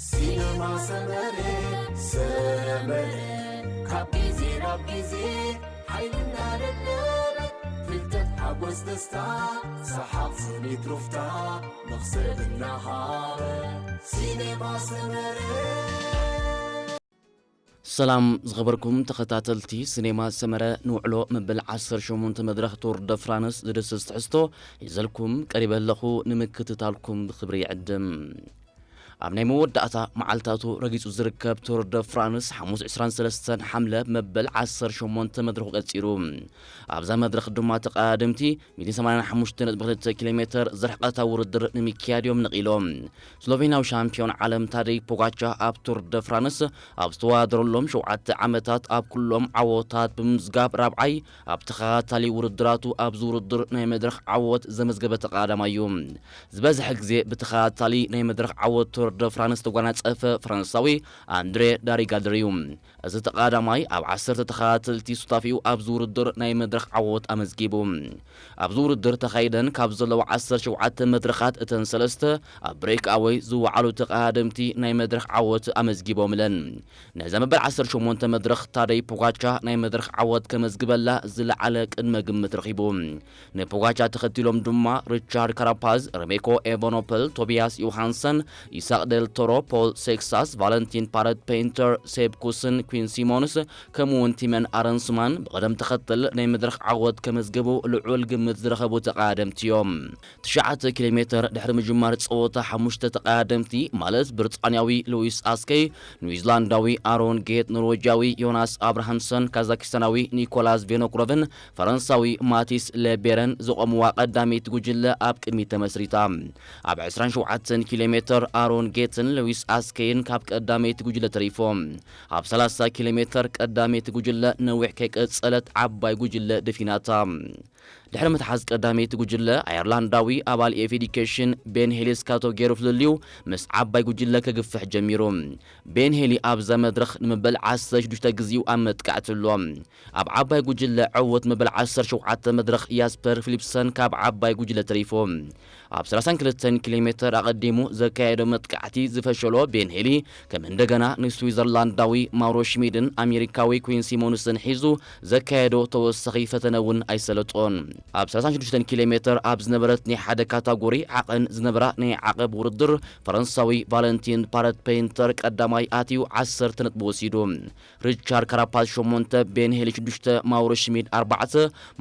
ሲነማ ሰመረ፣ ሰመረ፣ ካብ ግዜ ናብ ግዜ ሓይልና ለበበ፣ ፍልጠት፣ ሓጎስ፣ ደስታ፣ ሰሓቕ፣ ስኒት፣ ሩፍታ፣ መኽሰብ እናሃበ። ሲነማ ሰመረ። ሰላም ዝኸበርኩም ተኸታተልቲ ሲኔማ ሰመረ፣ ንውዕሎ መበል ዓሰርተ ሸሞንተ መድረኽ ቱር ደ ፍራንስ ዝድስስ ትሕዝቶ ሒዘልኩም ቀሪበ ኣለኹ። ንምክትታልኩም ብኽብሪ ይዕድም። ኣብ ናይ መወዳእታ መዓልታቱ ረጊጹ ዝርከብ ቱር ደ ፍራንስ፣ ሓሙስ ዕስራን ሰለስተን ሓምለ መበል ዓሰርተ ሸሞንተ መድረኹ ቀጺሩ። ኣብዛ መድረኽ ድማ ተቐዳደምቲ ሚእትን ሰማንያን ሓሙሽተ ነጥቢ ክልተ ኪሎ ሜተር ዝርሕቐታ ውድድር ንምክያድ እዮም ነቒሎም። ስሎቬንያዊ ሻምፒዮን ዓለም ታደይ ፖጋቻ ኣብ ቱር ደ ፍራንስ ኣብ ዝተወዳደረሎም ሸውዓተ ዓመታት ኣብ ኩሎም ዓወታት ብምምዝጋብ ራብዓይ፣ ኣብ ተኸታታሊ ውድድራቱ ኣብዚ ውድድር ናይ መድረኽ ዓወት ዘመዝገበ ተቐዳዳማይ እዩ። ዝበዝሐ ግዜ ብተኸታታሊ ናይ መድረኽ ዓወት ቱር ደ ፍራንስ ዝተጓናጸፈ ፈረንሳዊ ኣንድሬ ዳሪጋድር እዩ። እዚ ተቐዳዳማይ ኣብ ዓሰርተ ተኸታተልቲ ሱታፌኡ ኣብዚ ውድድር ናይ መድረኽ ዓወት ኣመዝጊቡ። ኣብዚ ውድድር ተኻይደን ካብ ዘለዋ ዓሰርተ ሸውዓተ መድረኻት እተን ሰለስተ ኣብ ብሬክ ኣወይ ዝወዓሉ ተቐዳደምቲ ናይ መድረኽ ዓወት ኣመዝጊቦምለን። ነዛ መበል ዓሰርተ ሸሞንተ መድረኽ ታደይ ፖጋቻ ናይ መድረኽ ዓወት ከመዝግበላ ዝለዓለ ቅድመ ግምት ረኺቡ። ንፖጋቻ ተኸቲሎም ድማ ሪቻርድ ካራፓዝ፣ ረሜኮ ኤቨኖፐል፣ ቶቢያስ ዮሃንሰን፣ ኢሳቅ ደል ቶሮ፣ ፖል ሴክሳስ፣ ቫለንቲን ፓረት ፔይንተር፣ ሴብ ኩስን፣ ኩዊን ሲሞንስ፣ ከምኡ እውን ቲመን ኣረንስማን ብቕደም ተኸተል ናይ መድረኽ ዓወት ከመዝግቡ ልዑል ግምት ዝረኸቡ ተቐዳደምቲ እዮም። ትሽዓተ ኪሎ ሜተር ድሕሪ ምጅማር ጸወታ፣ ሓሙሽተ ተቐዳደምቲ ማለት ብሪጣንያዊ ሉዊስ ኣስከይ፣ ኒውዚላንዳዊ ኣሮን ጌት፣ ኖርዌጃዊ ዮናስ ኣብርሃምሰን፣ ካዛኪስታናዊ ኒኮላስ ቬኖክሮቭን ፈረንሳዊ ማቲስ ሌቤረን ዝቖምዋ ቀዳመይቲ ጉጅለ ኣብ ቅድሚት ተመስሪታ። ኣብ ዕስራን ሸውዓተን ኪሎ ሜተር ኣሮን ጌትን ሉዊስ ኣስከይን ካብ ቀዳመይቲ ጉጅለ ተሪፎም። ኣብ ሰላሳ ኪሎ ሜተር ቀዳመይቲ ጉጅለ ነዊሕ ከይቀጸለት ዓባይ ጉጅለ ደፊናታ። ድሕሪ ምትሓዝ ቀዳመይቲ ጉጅለ፣ ኣየርላንዳዊ ኣባል ኤፍ ኤዲኬሽን ቤን ሄሊ ስካቶ ገይሩ ፍልልዩ ምስ ዓባይ ጉጅለ ከግፍሕ ጀሚሩ። ቤን ሄሊ ኣብዛ መድረኽ ንመበል ዓሰርተ ሽዱሽተ ግዜኡ ኣብ መጥቃዕቲ ኣሎ። ኣብ ዓባይ ጉጅለ ዕወት መበል ዓሰርተ ሸውዓተ መድረኽ ያስፐር ፊሊፕሰን ካብ ዓባይ ጉጅለ ተሪፉ። ኣብ ሰላሳን ክልተን ኪሎ ሜተር ኣቐዲሙ ዘካየዶ መጥቃዕቲ ዝፈሸሎ ቤን ሄሊ፣ ከም እንደገና ንስዊዘርላንዳዊ ማውሮ ሽሚድን ኣሜሪካዊ ኩዊን ሲሞንስን ሒዙ ዘካየዶ ተወሳኺ ፈተነ እውን ኣይሰለጦን። ኣብ ሰላሳን ሽዱሽተን ኪሎ ሜተር ኣብ ዝነበረት ናይ ሓደ ካታጎሪ ዓቐን ዝነበራ ናይ ዓቐብ ውድድር፣ ፈረንሳዊ ቫለንቲን ፓረት ፔይንተር ቀዳማይ ኣትዩ ዓሰርተ ነጥቢ ወሲዱ። ሪቻርድ ካራፓዝ ሸሞንተ፣ ቤን ሄሊ ሽዱሽተ፣ ማውሮ ሽሚድ ኣርባዕተ፣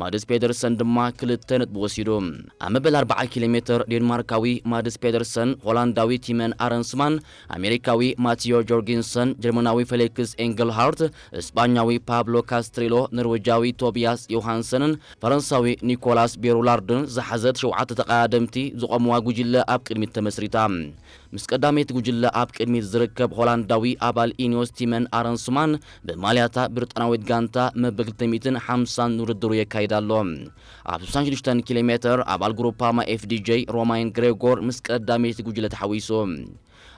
ማድስ ፔደርሰን ድማ ክልተ ነጥቢ ወሲዱ። ኣብ መበል ኣርብዓ ኪሎ ሜተር ዴንማርካዊ ማድስ ፔደርሰን፣ ሆላንዳዊ ቲመን ኣረንስማን፣ ኣሜሪካዊ ማቲዮ ጆርጊንሰን፣ ጀርመናዊ ፌሊክስ ኤንግልሃርት፣ እስጳኛዊ ፓብሎ ካስትሬሎ፣ ኖርዌጃዊ ቶቢያስ ዮሃንሰንን ፈረንሳዊ ኒኮላስ ቤሩላርድን ዝሓዘት ሸውዓተ ተቐዳደምቲ ዝቖምዋ ጉጅለ ኣብ ቅድሚት ተመስሪታ። ምስ ቀዳመይቲ ጉጅለ ኣብ ቅድሚት ዝርከብ ሆላንዳዊ ኣባል ኢኒዮስ ቲመን ኣረንስማን ብማልያታ ብሪጣናዊት ጋንታ መበል ክልተ ሚእትን ሓምሳን ውድድሩ የካይድ ኣሎ። ኣብ ስሳን ሽዱሽተን ኪሎ ሜተር ኣባል ግሩፓማ ኤፍ ዲ ጄ ሮማይን ግሬጎር ምስ ቀዳመይቲ ጉጅለ ተሓዊሱ።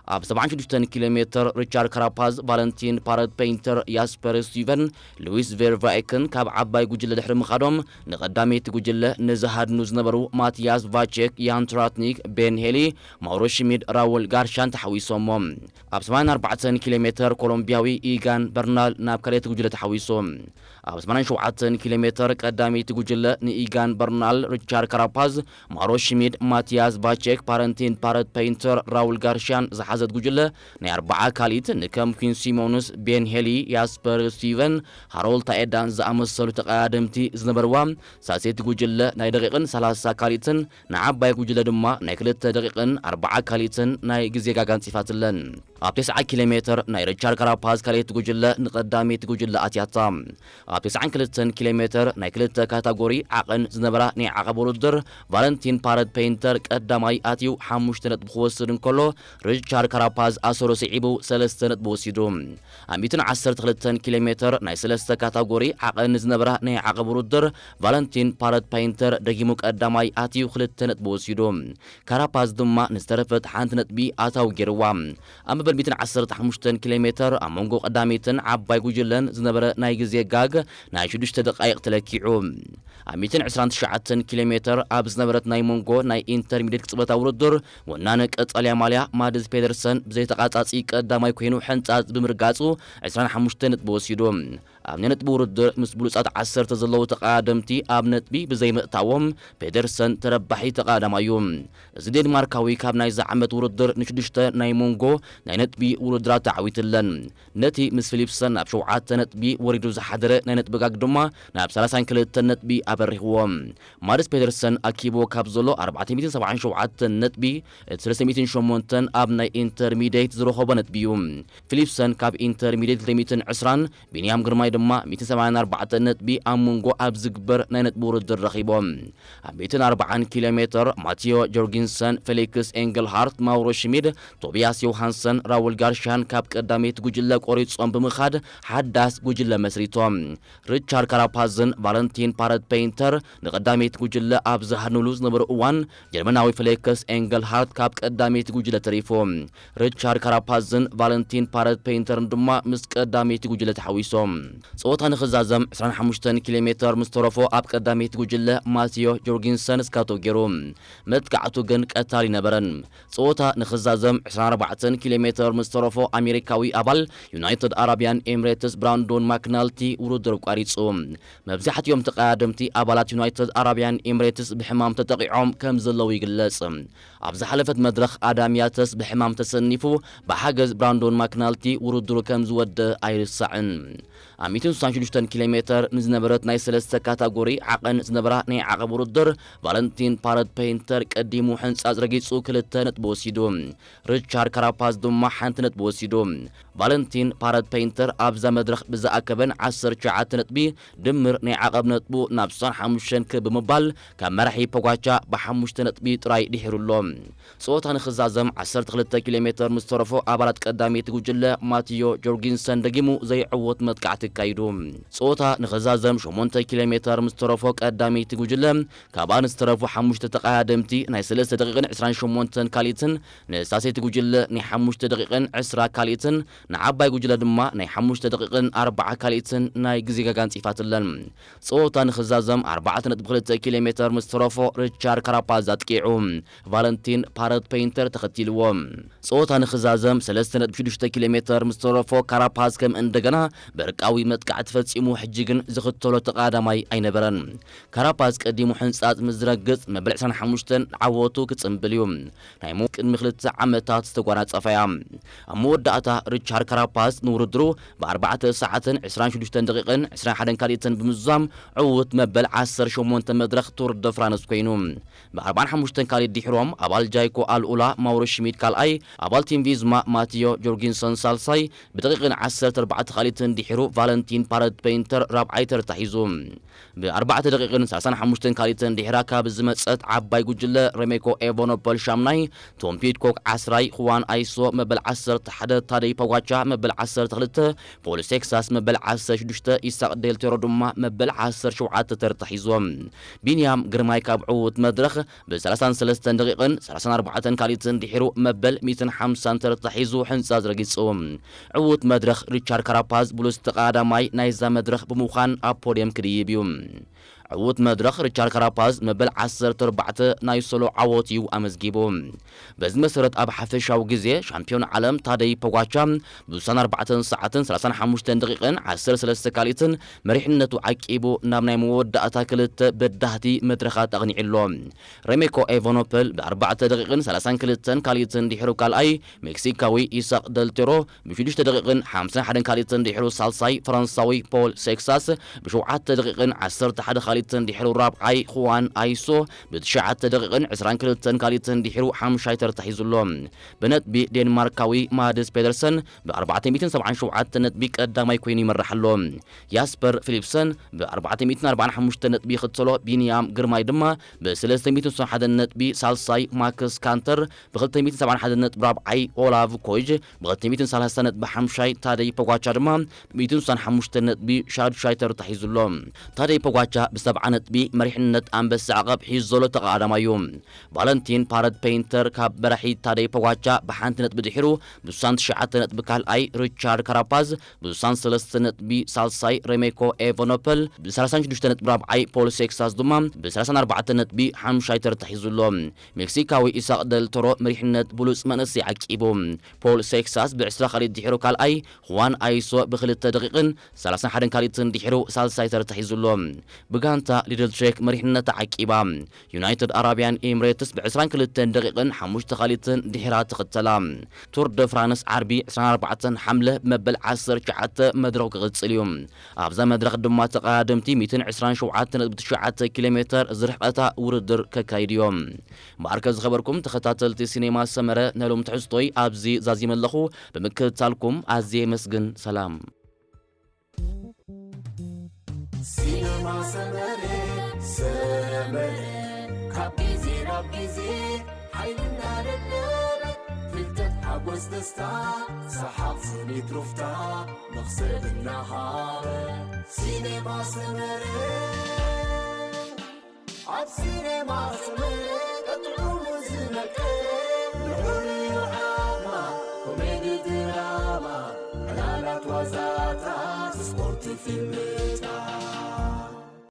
ኣብ ሰብዓን ሽዱሽተን ኪሎ ሜተር ሪቻርድ ካራፓዝ፣ ቫለንቲን ፓረት ፔይንተር፣ ያስፐር ስቲቨን፣ ሉዊስ ቬርቫይክን ካብ ዓባይ ጉጅለ ድሕሪ ምኻዶም፣ ንቐዳመይቲ ጉጅለ ንዝሃድኑ ዝነበሩ ማቲያስ ቫቼክ፣ ያን ትራትኒክ፣ ቤን ሄሊ፣ ማውሮ ሽሚድ፣ ራውል ጋርሻን ተሓዊሶሞ። ኣብ ሰማንያን ኣርባዕተን ኪሎ ሜተር ኮሎምቢያዊ ኢጋን በርናል ናብ ካልኣይቲ ጉጅለ ተሓዊሱ። ኣብ ሰማንያን ሸውዓተን ኪሎ ሜተር ቀዳመይቲ ጉጅለ ንኢጋን በርናል፣ ሪቻርድ ካራፓዝ፣ ማሮ ሽሚድ፣ ማቲያስ ቫቼክ፣ ፓረንቲን ፓረት ፔይንተር፣ ራውል ጋርሻን ዝሓዘት ጉጅለ፣ ናይ ኣርባዓ ካልኢት ንከም ኩዊን ሲሞንስ፣ ቤን ሄሊ፣ ያስፐር ስቲቨን፣ ሃሮልድ ታኤዳን ዝኣመሰሉ ተቐዳደምቲ ዝነበርዋ ሳልሰይቲ ጉጅለ፣ ናይ ደቂቕን ሰላሳ ካልኢትን ንዓባይ ጉጅለ ድማ ናይ ክልተ ደቂቕን ኣርባዓ ካልኢትን ናይ ግዜ ጋጋ ኣንጺፋትለን። ኣብ ተስዓ ኪሎ ሜተር ናይ ሪቻርድ ካራፓዝ ካልኣይቲ ጉጅለ ንቐዳመይቲ ጉጅለ ኣትያታ። ኣብ ተስዓን ክልተን ኪሎ ሜተር ናይ ክልተ ካታጎሪ ዓቐን ዝነበራ ናይ ዓቐብ ውድድር፣ ቫለንቲን ፓረት ፔይንተር ቀዳማይ ኣትዩ ሓሙሽተ ነጥቢ ክወስድ እንከሎ፣ ሪቻርድ ካራፓዝ ኣሰሩ ስዒቡ ሰለስተ ነጥቢ ወሲዱ። ኣብ ሚእትን ዓሰርተ ክልተን ኪሎ ሜተር ናይ ሰለስተ ካታጎሪ ዓቐን ዝነበራ ናይ ዓቐብ ውድድር፣ ቫለንቲን ፓረት ፔይንተር ደጊሙ ቀዳማይ ኣትዩ ክልተ ነጥቢ ወሲዱ። ካራፓዝ ድማ ንዝተረፈት ሓንቲ ነጥቢ ኣታዊ ገይርዋ። ኣብ መበል ሚእትን ዓሰርተ ሓሙሽተን ኪሎ ሜተር ኣብ መንጎ ቀዳመይትን ዓባይ ጉጅለን ዝነበረ ናይ ግዜ ጋግ ናይ ሽዱሽተ ደቃይቕ ተለኪዑ። ኣብ ሚእትን ዕስራን ትሽዓተን ኪሎ ሜተር ኣብ ዝነበረት ናይ መንጎ ናይ ኢንተርሚዲየት ቅጽበታዊ ውድድር፣ ወናኒ ቀጠልያ ማልያ ማድስ ፔደርሰን ብዘይተቓጻጺ ቀዳማይ ኮይኑ ሕንጻጽ ብምርጋጹ ዕስራን ሓሙሽተ ነጥቢ ወሲዱ። ኣብ ናይ ነጥቢ ውድድር ምስ ብሉጻት ዓሰርተ ዘለዉ ተቐዳደምቲ ኣብ ነጥቢ ብዘይምእታዎም፣ ፔደርሰን ተረባሒ ተቐዳዳማይ እዩ። እዚ ዴንማርካዊ ካብ ናይዚ ዓመት ውድድር ንሽዱሽተ ናይ መንጎ ናይ ነጥቢ ውድድራት ተዓዊትለን። ነቲ ምስ ፊሊፕሰን ናብ ሸውዓተ ነጥቢ ወሪዱ ዝሓደረ ናይ ነጥቢ ጋግ ድማ ናብ ሰላሳን ክልተን ነጥቢ ኣበሪኽዎ። ማድስ ፔደርሰን ኣኪብዎ ካብ ዘሎ ኣርባዕተ ሚእትን ሰብዓን ሸውዓተን ነጥቢ፣ እቲ ሰለስተ ሚእትን ሸሞንተን ኣብ ናይ ኢንተርሚዲየት ዝረኸቦ ነጥቢ እዩ። ፊሊፕሰን ካብ ኢንተርሚዲየት ክልተ ሚእትን ዕስራን፣ ቢንያም ግርማይ ድማ ሚእትን ሰማንያን ኣርባዕተን ነጥቢ ኣብ መንጎ ኣብ ዝግበር ናይ ነጥቢ ውድድር ረኺቦም። ኣብ ሚእትን ኣርባዓን ኪሎ ሜተር ማቲዮ ጆርጊንሰን፣ ፌሊክስ ኤንግልሃርት፣ ማውሮ ሽሚድ፣ ቶቢያስ ዮሃንሰን፣ ራውል ጋርሻን ካብ ቀዳመይቲ ጉጅለ ቆሪጾም ብምኻድ ሓዳስ ጉጅለ መስሪቶም። ሪቻርድ ካራፓዝን ቫለንቲን ፓረት ፔይንተር ንቀዳመይቲ ጉጅለ ኣብ ዝሃድኑሉ ዝነበሩ እዋን፣ ጀርመናዊ ፌሊክስ ኤንግልሃርት ካብ ቀዳመይቲ ጉጅለ ተሪፉ። ሪቻርድ ካራፓዝን ቫለንቲን ፓረት ፔይንተርን ድማ ምስ ቀዳመይቲ ጉጅለ ተሓዊሶም። ጸወታ ንኽዛዘም ዕስራን ሓሙሽተን ኪሎ ሜተር ምስ ተረፎ ኣብ ቀዳመይቲ ጉጅለ ማቲዮ ጆርጊንሰን ስካቶ ገይሩ። መጥቃዕቱ ግን ቀታሊ ነበረን። ጸወታ ንኽዛዘም ዕስራን ኣርባዕተን ኪሎ ሜተር ምስ ተረፎ ኣሜሪካዊ ኣባል ዩናይትድ ኣረብያን ኤምሬትስ ብራንዶን ማክናልቲ ውድድር ኣቋሪጹ። መብዛሕትኦም ተቐዳደምቲ ኣባላት ዩናይትድ ኣረብያን ኤምሬትስ ብሕማም ተጠቒዖም ከም ዘለዉ ይግለጽ። ኣብ ዝሓለፈት መድረኽ ኣዳም ያተስ ብሕማም ተሰኒፉ ብሓገዝ ብራንዶን ማክናልቲ ውድድሩ ከም ዝወደ ኣይርሳዕን። ኣብ ሚእትን ስሳን ሽዱሽተን ኪሎ ሜተር ንዝነበረት ናይ ሰለስተ ካታጎሪ ዓቐን ዝነበራ ናይ ዓቐብ ውድድር ቫለንቲን ፓረት ፔይንተር ቀዲሙ ሕንጻጽ ረጊጹ ክልተ ነጥቢ ወሲዱ። ሪቻርድ ካራፓዝ ድማ ሓንቲ ነጥቢ ወሲዱ። ቫለንቲን ፓረት ፔይንተር ኣብዛ መድረኽ ብዝኣከበን ዓሰርተ ትሽዓተ ነጥቢ ድምር ናይ ዓቐብ ነጥቡ ናብ ስሳን ሓሙሽተን ክብ ብምባል ካብ መራሒ ፖጋቻ ብሓሙሽተ ነጥቢ ጥራይ ድሒሩ ኣሎ። ጸወታ ንኽዛዘም ዓሰርተ ክልተ ኪሎ ሜተር ምስ ተረፎ ኣባላት ቀዳመይቲ ጉጅለ ማቲዮ ጆርጊንሰን ደጊሙ ዘይዕወት መጥቃዕቲ ኣካይዱ። ጸወታ ንኽዛዘም ሸሞንተ ኪሎ ሜተር ምስ ተረፎ ቀዳመይቲ ጉጅለ ካብኣ ንዝተረፉ ሓሙሽተ ተቐዳደምቲ ናይ ሰለስተ ደቂቕን ዕስራን ሸሞንተን ካልኢትን ንሳልሰይቲ ጉጅለ ናይ ሓሙሽተ ደቂቕን ዕስራ ካልኢትን ንዓባይ ጉጅለ ድማ ናይ ሓሙሽተ ደቂቕን ኣርባዓ ካልኢትን ናይ ግዜ ጋጋ ኣንጺፋትለን። ጸወታ ንኽዛዘም ኣርባዕተ ነጥቢ ክልተ ኪሎ ሜተር ምስ ተረፎ ሪቻርድ ካራፓዝ ኣጥቂዑ። ቫለንቲን ፓረት ፔይንተር ተኸቲልዎ። ጸወታ ንኽዛዘም ሰለስተ ነጥቢ ሽዱሽተ ኪሎ ሜተር ምስ ተረፎ ካራፓዝ ከም እንደገና በርቃዊ መጥቃዕቲ ፈጺሙ ሕጂ ግን ዝኽተሎ ተቐዳዳማይ ኣይነበረን። ካራፓዝ ቀዲሙ ሕንጻጽ ምስ ዝረግጽ መበል ዕስራን ሓሙሽተን ዓወቱ ክጽንብል እዩ። ናይ ሞ ቅድሚ ክልተ ዓመታት ዝተጓናጸፈያ። ኣብ መወዳእታ ሪቻርድ ካራፓዝ ንውድድሩ ብኣርባዕተ ሰዓትን ዕስራን ሽዱሽተን ደቂቕን ዕስራን ሓደን ካልኢትን ብምዝዛም ዕዉት መበል ዓሰርተ ሸሞንተ መድረኽ ቱር ደ ፍራንስ ኮይኑ። ብኣርባዓን ሓሙሽተን ካልኢት ድሒሮም ኣባል ጃይኮ ኣልኡላ ማውሮ ሽሚድ ካልኣይ፣ ኣባል ቲም ቪዝማ ማቲዮ ጆርጊንሰን ሳልሳይ፣ ብደቂቕን ዓሰርተ ኣርባዕተ ካልኢትን ድሒሩ ቫለንቲን ፓረት ፔይንተር ራብዓይ ተርታ ሒዙ። ብኣርባዕተ ደቂቕን ሰላሳን ሓሙሽተን ካልኢትን ድሒራ ካብ ዝመጸት ዓባይ ጉጅለ ሬሜኮ ኤቨኖፖል ሻምናይ፣ ቶም ፒድኮክ ዓስራይ፣ ኹዋን ኣይሶ መበል ዓሰርተ ሓደ፣ ታደይ ፖጓቻ መበል ዓሰርተ ክልተ፣ ፖል ሴክሳስ መበል ዓሰርተ ሽዱሽተ፣ ኢሳቅ ዴልቴሮ ድማ መበል ዓሰርተ ሸውዓተ ተርታ ሒዞም። ቢንያም ግርማይ ካብ ዕዉት መድረኽ ብሰላሳን ሰለስተን ደቂቕን ሰላሳን ኣርባዕተን ካልኢትን ድሒሩ መበል ሚእትን ሓምሳን ተርታ ሒዙ ሕንጻጽ ረጊጹ። ዕዉት መድረኽ ሪቻርድ ካራፓዝ ብሉጽ ተቐዳዳማይ ናይዛ መድረኽ ብምዃን ኣብ ፖድየም ክድይብ እዩ። ዕዉት መድረኽ ሪቻርድ ካራፓዝ መበል ዓሰርተ ኣርባዕተ ናይ ሶሎ ዓወት እዩ ኣመዝጊቡ። በዚ መሰረት ኣብ ሓፈሻዊ ግዜ ሻምፒዮን ዓለም ታደይ ፖጓቻ ብሳን ኣርባዕተን ሰዓትን ሰላሳን ሓሙሽተን ደቂቕን ዓሰርተ ሰለስተ ካልኢትን መሪሕነቱ ዓቂቡ ናብ ናይ መወዳእታ ክልተ በዳህቲ መድረኻት ኣቕኒዑ ኣሎ። ሬሜኮ ኤቫኖፐል ብኣርባዕተ ደቂቕን ሰላሳን ክልተን ካልኢትን ድሕሩ ካልኣይ፣ ሜክሲካዊ ኢሳቅ ደልቴሮ ብሽዱሽተ ደቂቕን ሓምሳን ሓደን ካልኢትን ድሕሩ ሳልሳይ፣ ፈረንሳዊ ፖል ሴክሳስ ብሸውዓተ ደቂቕን ዓሰርተ ሓደ ካልኢትን ድሕሩ ራብዓይ፣ ኹዋን ኣይሶ ብትሽዓተ ደቂቕን ዕስራን ክልተን ካልኢትን ድሕሩ ሓምሻይ ተርታ ሒዙ ኣሎ። ብነጥቢ ዴንማርካዊ ማድስ ፔደርሰን ብኣርባዕተ ሚእትን ሰብዓን ሸውዓተን ነጥቢ ቀዳማይ ኮይኑ ይመርሕ ኣሎ። ያስፐር ፊሊፕሰን ብኣርባዕተ ሚእትን ኣርባዓን ሓሙሽተን ነጥቢ ይኽተሎ። ቢንያም ግርማይ ድማ ብሰለስተ ሚእትን ስሳን ሓደን ነጥቢ ሳልሳይ፣ ማክስ ካንተር ብክልተ ሚእትን ሰብዓን ሓደን ነጥቢ ራብዓይ፣ ኦላቭ ኮይጅ ብክልተ ሚእትን ሰላሳን ነጥቢ ሓምሻይ፣ ታደይ ፖጋቻ ድማ ሚእትን ስሳን ሓሙሽተን ነጥቢ ሻድሻይ ተርታ ሒዙ ኣሎ። ታደይ ፖጋቻ ሰብዓ ነጥቢ መሪሕነት ኣንበሳ ዓቐብ ሒዙ ዘሎ ተቐዳዳማይ እዩ። ቫለንቲን ፓረድ ፔይንተር ካብ መራሒ ታደይ ፖጋቻ ብሓንቲ ነጥቢ ድሒሩ ብስሳን ትሽዓተ ነጥቢ ካልኣይ፣ ሪቻርድ ካራፓዝ ብስሳን ሰለስተ ነጥቢ ሳልሳይ፣ ሬሜኮ ኤቨኖፐል ብሰላሳን ሽዱሽተ ነጥቢ ራብዓይ፣ ፖል ሴክሳስ ድማ ብሰላሳን ኣርባዕተ ነጥቢ ሓምሻይ ተርታ ሒዙ ኣሎ። ሜክሲካዊ ኢሳቕ ደል ቶሮ መሪሕነት ብሉጽ መንእሰይ ዓቂቡ። ፖል ሴክሳስ ብዕስራ ካልኢት ድሒሩ ካልኣይ፣ ሁዋን ኣይሶ ብክልተ ደቂቕን ሰላሳን ሓደን ካልኢትን ድሒሩ ሳልሳይ ተርታ ሒዙ ኣሎ። ብጋንታ ሊድል ትሬክ መሪሕነታ ዓቂባ። ዩናይትድ ኣራብያን ኤምሬትስ ብዕስራን ክልተን ደቂቕን ሓሙሽተ ካልኢትን ድሒራ ትኽተላ። ቱር ደ ፍራንስ ዓርቢ ዕስራን ኣርባዕተን ሓምለ መበል ዓሰርተ ትሽዓተ መድረኹ ክቕጽል እዩ። ኣብዛ መድረኽ ድማ ተቐዳደምቲ ሚእትን ዕስራን ሸውዓተን ነጥቢ ትሽዓተ ኪሎ ሜተር ዝርሕቐታ ውድድር ከካይዱ እዮም። እምበኣርከ ዝኸበርኩም ተኸታተልቲ ሲኔማ ሰመረ፣ ናይ ሎም ትሕዝቶይ ኣብዚ ዛዚመ ኣለኹ። ብምክትታልኩም ኣዝየ የመስግን። ሰላም። ሲነማ ሰመረ ሰመረ ካብ ግዜ ናብ ግዜ ሓይሊ እናደለበ ፍልጠት ሓጎስ ደስታ ሰሓቕ ስኒት ሩፍታ መኽሰብ እናሃበ ሲነማ ሰመረ ኣብ ሲነማ ሰመረ ቀጥዑ ዝነቀ ልዑል ዓማ ኮሜዲ ድራማ ዕላላት ዋዛታት ስፖርት ፊልም